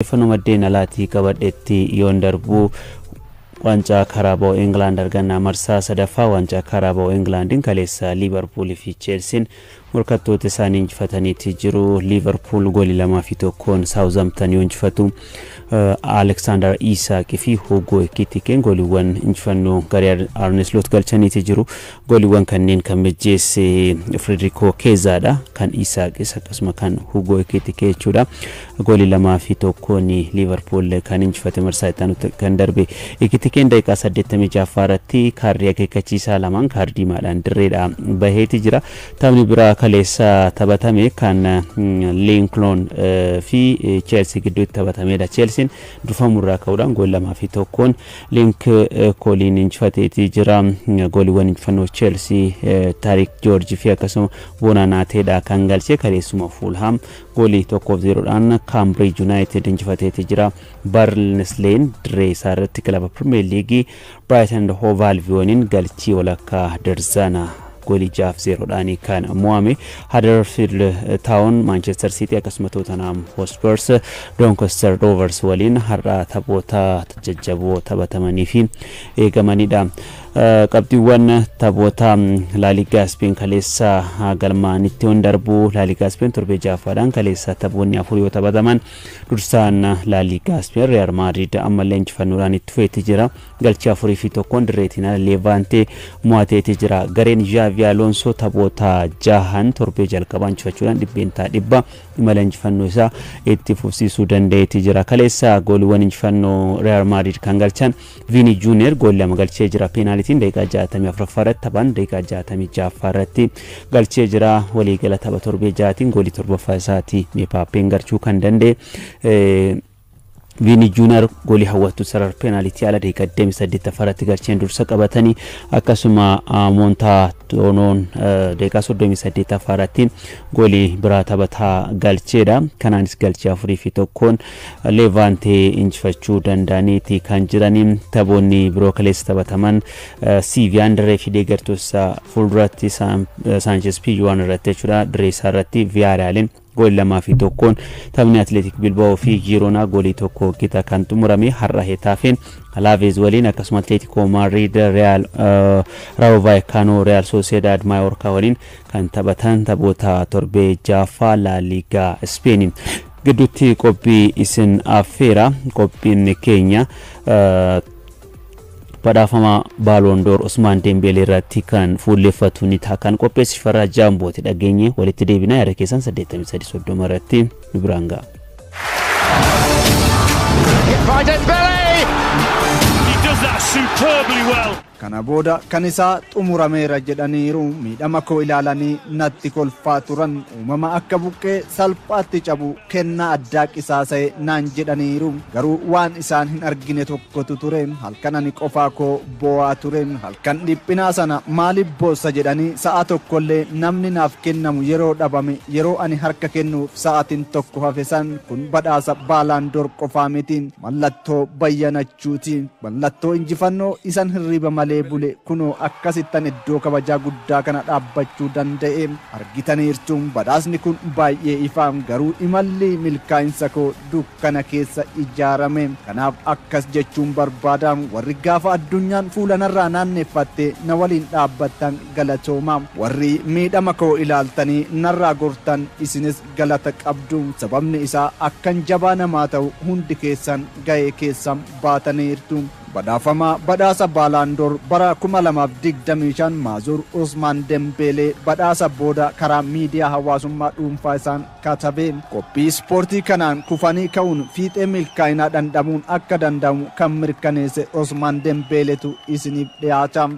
Odeeffannoo maddeen alaatii qabadhetti yoon darbu, waancaa Karaaboo Ingilaand argannaa. Marsaa sadaffaa waancaa Karaaboo Ingilaandiin kaleessa Liivarpuulii fi Cheelsiin morkattoota isaanii injifataniiti jiru. Liivarpuul goolii 2 fi 1n Saawuzamtan yoo injifatu, Aleksaandar Iisaaq fi Hugo Ekitikeen gooliiwwan injifannoo garee Arne Sloot galchaniiti jiru. Gooliiwwan kanneen kan mijjeesse Federico Keezaadha. Kan Iisaaqis akkasuma kan Hugo Ekitike jechuudha. Goolii 2 fi 1n Liivarpuul kan injifate, marsaa itti aanutti kan darbe. Ekitikeen daqiiqaa 86ffaa irratti kaardii akeekkachiisaa lamaan kaardii diimaadhaan dirreedha baheeti jira. Taphni biraa kaleessa taphatame kan Liinkloon fi Cheelsii gidduutti taphatamedha. Cheelsiin durfamurraa ka'uudhaan goolii 2 fi 1n Liinkooliin injifateeti jira. Gooliiwwan injifannoo Cheelsii Taarik Joorji fi akkasuma Boonanaateedha kan galche. Kaleessuma Fuulhaam goolii 1-0dhaan Kaambiriij Yuunaayitid injifateeti jira. Barnsleen dirree isaa irratti kilaba Pirimeer Liigii Biraayiten Hoov Albiyooniin galchii walakkaa darzana goolii 6-0dhaan kan mo'ame. Huddersfield Town Manchester City akkasuma Tottenham Hotspurs Doncaster Rovers waliin har'a taphoota jajjaboo taphatamanii fi eegamanidha. Qabxiiwwan taphoota Laaligaa Speen kaleessa galmaanitti yoon darbu, Laaligaa Speen torbee ja'affaadhaan kaleessa taphoonni afur yoo taphataman, dursaan Laaligaa Speen Real Madrid ammallee injifannoodhaan itti fufeetti jira. Galchii 4 fi 1n dirreetiin ala Leevaantee mo'ateeti jira. Gareen Xavi Alonso taphoota jahan torbee jalqabaa injifachuudhaan 100% imala injifannoo isaa itti fufsiisuu danda'eeti jira. Kaleessa gooliiwwan injifannoo Real Madrid kan galchan Vini Junior goolii lama galchee jira. Peenaalitiin daqiiqaa 64ffaa irratti, taphaan daqiiqaa 66ffaa irratti galchee jira. Waliigala tapha torbee ja'aatiin goolii torbaffaa isaatii Mbappeen galchuu kan danda'e. Viini Juunior goolii hawwattuu sarara peenaalitii ala daqiiqaa 28 irratti galcheen dursa qabatanii, akkasuma Moontaa Toonoon daqiiqaa 38 irratti goolii biraa taphataa galcheedha. Kanaanis galchee 4 fi 1n Leevaantee injifachuu danda'aniiti kan jiranii. Taphoonni biroo kaleessa taphataman, Siiviyaan dirree fi deeggartoota fuulduratti Saanches Pijuwaan irratti jechuudha, dirree isaa irratti Viyaaraaliin goolii 2 fi 1n, taphni Atleetik Bilbaa'oo fi Giiroonaa goolii tokko qixa kan xumurame. Har'a Hetaafeen Alaaveez waliin, akkasuma Atleetikoo Maadriid Real Raayoo Vaayekaanoo, Real Soosiedaad Maayorkaa waliin kan taphatan taphoota torbee jaaffaa Laaligaa Ispeeni. Gidduutti qophii isin affeera. Qophiin keenya badhaafama Baaloondoor Usmaan Dembeelee irratti kan fuulleffatu ni ta'a. Kan qopheesse Shifarraa Jaambooti. Dhageenye walitti deebinaa, yaada keessan 83 30 irratti nu biraan ga'a. By Dembele! He does that superbly well. Kana booda kan isaa xumurameera jedhaniiru. Miidhama koo ilaalanii natti kolfaa turan. Uumama akka buqqee salphaatti cabu, kennaa addaa qisaasa'e naan jedhaniiru. Garuu waan isaan hin argine tokkotu ture. Halkan ani qofaa koo boo'aa ture. Halkan dhiphinaa sana maaliif boossa jedhanii sa'a tokkollee namni naaf kennamu yeroo dhabame, yeroo ani harka kennuuf sa'aatiin tokko hafe san, kun badhaasa Baalaandoor qofaa miti. Mallattoo bayyanachuuti. Mallattoo injifannoo isan hirriba malee bule. Kunoo akkasittan iddoo kabajaa guddaa kana dhaabbachuu danda'e argitaniirtu. Badhaasni kun baay'ee ifa, garuu imalli milkaa'insa koo dukkana keessa ijaarame. Kanaaf akkas jechuun barbaada: warri gaafa addunyaan fuula narraa naanneeffatte na waliin dhaabbattan, galatooma. Warri miidhama koo ilaaltanii narraa gortan, isinis galata qabdu. Sababni isaa akkan jabaa namaa ta'u hundi keessan ga'ee keessan baataniirtu. Badhaafamaa badhaasa Baalaandoor bara 2025 Maazuur Usmaan Dembeelee badhaasa booda karaa miidiyaa hawaasummaa dhuunfaa isaan katabe: qophii ispoortii kanaan kufanii ka'uun fiixee milkaa'inaa dhandhamuun akka danda'amu kan mirkaneesse Usmaan Dembeeletu isiniif dhiyaata.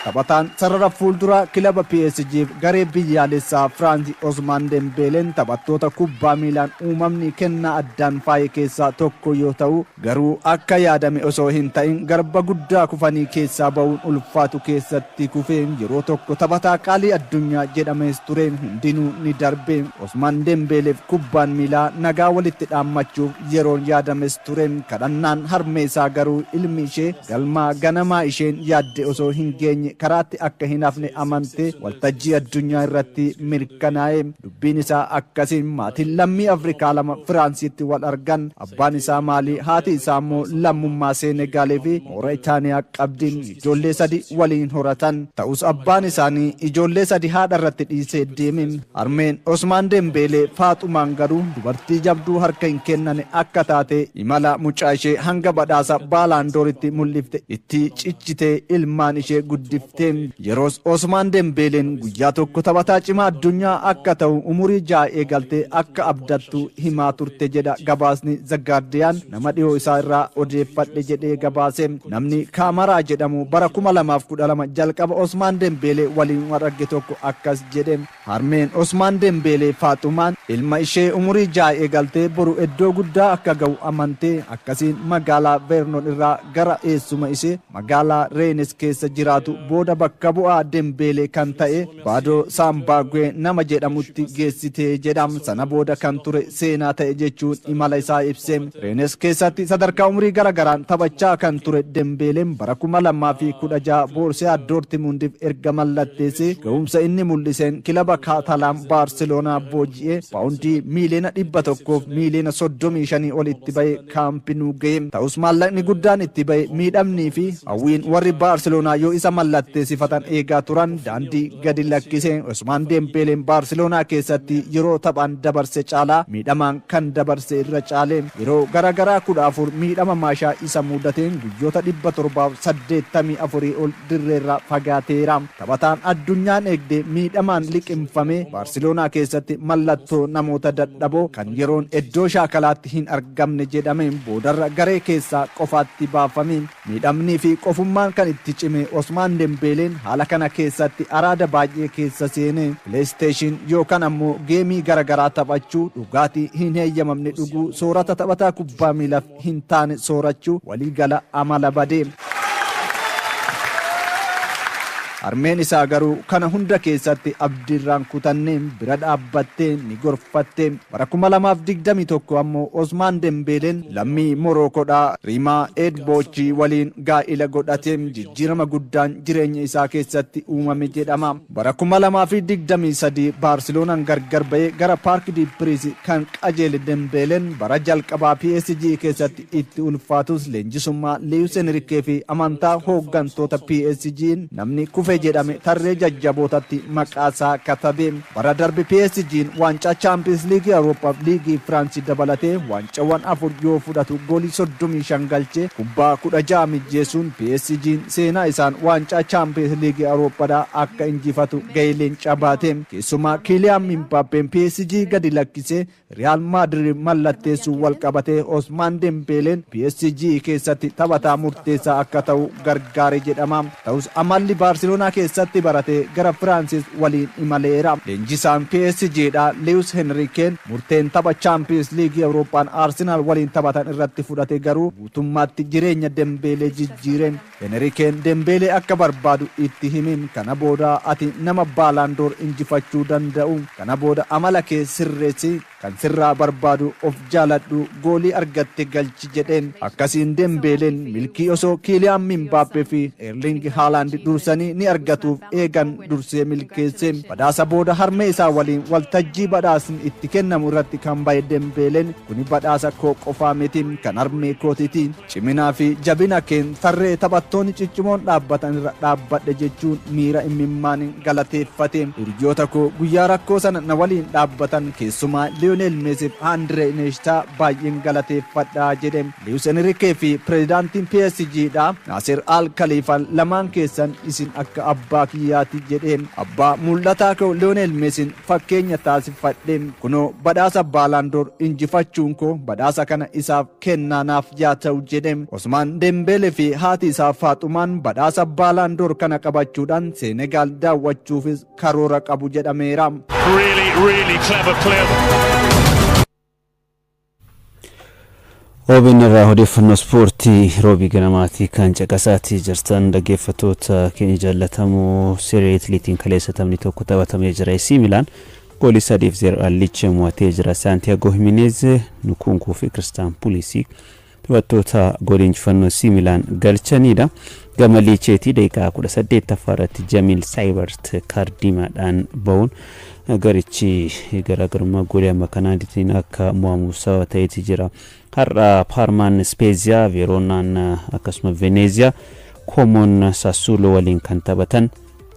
Taphataan sarara fuulduraa kilaba PSGf garee biyyaalessaa Firaansi Osmaan Dembeeleen taphattoota kubbaa miilaan uumamni kennaa addaan faaye keessaa tokko yoo ta'u, garuu akka yaadame osoo hin ta'in garba guddaa kufanii keessaa ba'uun ulfaatu keessatti kufe. Yeroo tokko taphataa qaalii addunyaa jedhamees ture. Hundinuu ni darbe. Osmaan Dembeeleef kubbaan miilaa nagaa walitti dhaammachuuf yeroon yaadames ture. Kadhannaan harmee isaa garuu ilmi ishee galmaa ganamaa isheen yaadde osoo hin geenye karaatti akka hin hafne amante waltajjii addunyaa irratti mirkanaa'e. Dubbiin isaa akkasiin maatiin lammii Afrikaa lama Firaansitti wal argan. Abbaan isaa Maalii, haati isaa immoo lammummaa Seenegaalii fi Mooritaaniyaa qabdiin ijoollee sadi waliin horatan. Ta'us abbaan isaanii ijoollee sadi haadha irratti dhiisee deeme. Harmeen Osmaan Dembeelee Faaxumaan garuu dubartii jabduu harka hin kennane akka taate imala mucaa ishee hanga badhaasa Baalaandooritti mul'ifte itti cichitee ilmaan ishee guddifte. Yeroos Osmaan Dembeeleen guyyaa tokko taphataa cimaa addunyaa akka ta'u umurii 6 eegaltee akka abdattu himaa turte jedha gabaasni The Guardian nama dhiyoo isaa irraa odeeffadhe jedhee gabaase. Namni Kaamaraa jedhamu bara 2012 jalqaba Osmaan Dembeelee waliin wal arge tokko akkas jedhe. Harmeen Osmaan Dembeelee Faaxumaan ilma ishee umurii 6 eegaltee boru iddoo guddaa akka ga'u amantee akkasiin magaalaa Vernon irraa gara eessuma ishee magaalaa Reenes keessa jiraatu booda bakka bu'aa Dembeelee kan ta'e Baadoo Saambaagwee nama jedhamutti geessitee jedham. Sana booda kan ture seenaa ta'e jechuun imala isaa ibse. Reenes keessatti sadarkaa umurii garagaraan taphachaa kan ture Dembeeleen bara 2016 Boorsiyaa Doortimundiif erga mallatteessee ga'umsa inni mul'iseen kilaba Kaatalaan Baarseloonaa booji'ee paawundii 135 miiliyoona ol itti ba'e Kaampinuu ga'e. Ta'us maallaqni guddaan itti ba'e, miidhamnii fi hawwiin warri Baarseloonaa yoo isa mallatteessifatan eegaa turan daandii gadi lakkise. Osmaan Dembeeleen Baarseloonaa keessatti yeroo taphaan dabarse caalaa miidhamaan kan dabarse irra caale. Yeroo garaagaraa 14 miidhama maashaa isa mudateen guyyoota 784 ol dirreerraa fagaateera. Taphataan addunyaan eegde miidhamaan liqimfame Baarseloonaa keessatti mallattoo namoota dadhaboo kan yeroon iddoo shaakalaatti hin argamne jedhame boodarra garee keessaa qofaatti baafame. Miidhamnii fi qofummaan kan itti cime Osmaan Dembeeleen haala kana keessatti araada baay'ee keessa seene. PlayStation yookaan ammoo geemii garaagaraa taphachuu, dhugaatii hin heeyyamamne dhuguu, soorata taphataa kubbaa miilaaf hin taane soorachuu, waliigala amala badee. Harmeen isaa garuu kana hunda keessatti abdiirraan kutannee bira dhaabbattee ni gorfatte. Bara 2021 ammoo Osmaan Dembeeleen lammii Morookoodhaa Riimaa Eedboochii waliin gaa'ila godhate. Jijjiirama guddaan jireenya isaa keessatti uumame jedhama. Bara 2023 Baarseloonaan gargar ba'ee gara Paark di Piriis kan qajeele Dembeeleen bara jalqabaa PSG keessatti itti ulfaatus, leenjisummaa Luis Enrique fi amantaa hooggantoota PSG namni kufe jedhame tarree jajjabootatti maqaasaa katabe. Bara darbe PSG'n waancaa Chaampiyoons Liigii Awurooppaa fi Liigii Firaansii dabalatee waancawwan afur yoo fudhatu, goolii 35 galchee kubbaa 16 mijjeessuun PSG'n seenaa isaan waancaa Chaampiyoons Liigii Awurooppaadhaa akka injifatu gahee leencaa baate. Keessumaa Kiiliyaan Mimbaappeen PSG gadi lakkisee Riyaal Maadriid mallatteessuun wal qabatee Osmaan Dembeeleen PSG keessatti taphataa murteessaa akka ta'u gargaare jedhama. Ta'us amalli Baarseloonaa keessatti baratee gara Firaansis waliin imaleera. Leenjisaan PSG dha Luis Enriqueen murteen tapha Chaampiyoons Liigii Awurooppaan Arsenaal waliin taphatan irratti fudhate garuu guutummaatti jireenya Dembeelee jijjiire. Enriqueen Dembeelee akka barbaadu itti himin. Kana booda ati nama Baalaandoor injifachuu danda'u. Kana booda amala kee sirreessi, kan sirraa barbaadu of jaaladhu, goolii argatte galchi jedheen. Akkasiin Dembeeleen milkii osoo Kiiliyaan Mimbaappee fi Erling Haalaand dursanii ni argatuuf eegan dursee milkeesse. Badhaasa booda harmee isaa waliin waltajjii badhaasni itti kennamu irratti kan ba'e Dembeeleen, kuni badhaasa koo qofaa miti, kan harmee kootiiti. Ciminaa fi jabina keen tarree taphattoonni ciccimoon dhaabbatan irra dhaabbadhe jechuun miira imimmaan galateeffate. Hiriyoota koo guyyaa rakkoo sana na waliin dhaabbatan, keessumaa Liyoonel Meesiif Andree Ineeshtaa baay'een galateeffadha jedhe. Luis Enrique fi pirezidaantiin PSG dha Naasir Al Khaliifaan lamaan keessan isin akka abbaa kiyyaati jedhe. Abbaa mul'ataa koo Liyoonel Meesiin fakkeenya taasifadhe. Kunoo badhaasa Baalaandoor injifachuun koo badhaasa kana isaaf kennaa naaf yaa ta'u jedhe. Osmaan Dembeelee fi haati isaa Faaxumaan badhaasa Baalaandoor kana qabachuudhaan Seenegaal daawwachuufis karoora qabu jedhameera. Really, really clever player. OBN irraa odeeffannoo ispoortii roobii ganamaatii kan caqasaatii jirtan, dhaggeeffattoota keenya jaallatamoo. Serie Itaaliitiin kaleessa taphni tokko taphatamee jira. AC Milaan goolii 3-0 Lecce mo'atee jira. Saantiyaagoo Himinez, Nukunkuu fi Kiristaan Pulisii Taphattoota goolii injifannoo AC Milaan galchanidha. Gama Liicheetii daqiiqaa 18ffaa irratti Jamiil Saayibart kaardiimaadhaan bahuun garichi garaagarummaa goolii amma kanaatiin akka mo'amu sababa ta'eeti jira. Har'a Paarmaan Speeziyaa, Veeroonaan akkasuma Veneeziyaa, Koomoon Sassuuloo waliin kan taphatan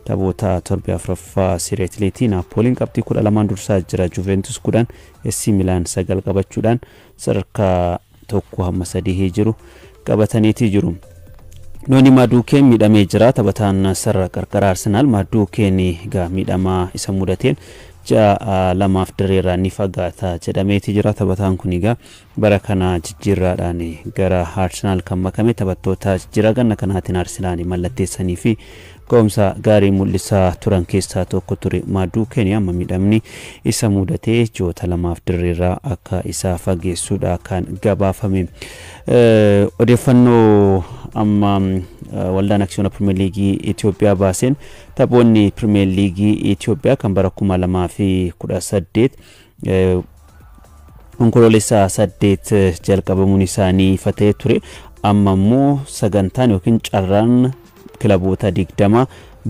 taphoota torbe afuraffaa Sireetileetii. Naapooliin qabxii 12n dursaa jira. Juventus 10, AC Milaan 9 qabachuudhaan sadarkaa 1 hamma 3 jiru qabataniiti jiru. Nooni Maaduukeen miidhamee jira. Taphataan sarara qarqara Arsenaal Maaduukeen egaa miidhamaa isa mudateen ji'a 2f dirreerraa ni fagaata jedhameeti jira. Taphataan kun egaa bara kana jijjiirraadhaan gara Arsenaal kan makame, taphattoota jijjiirraa ganna kanaatiin Arsenaal mallatteessanii fi ga'umsa gaarii mul'isaa turan keessaa tokko ture. Maaduukeen amma miidhamni isa mudatee ji'oota 2f dirreerraa akka isa fageessuudha kan gabaafame. Odeeffannoo amma waldaan aksiyoona Pirimeer Liigii Itoophiyaa baaseen, taphoonni Pirimeer Liigii Itoophiyaa kan bara 2018 Onkoloolessa 8 jalqabamuun isaanii ifa ta'ee ture. Amma immoo sagantaan yookiin carraan kilaboota 20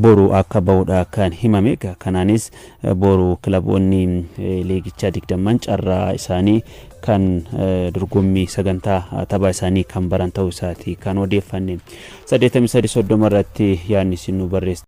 boru akka bahudha kan himame. Kanaanis boru kilaboonni liigichaa 20n carraa isaanii kan dorgommii sagantaa tapha isaanii kan baran ta'uu isaati kan odeeffanne. 83 30 irratti yaadni isin nu barreessa.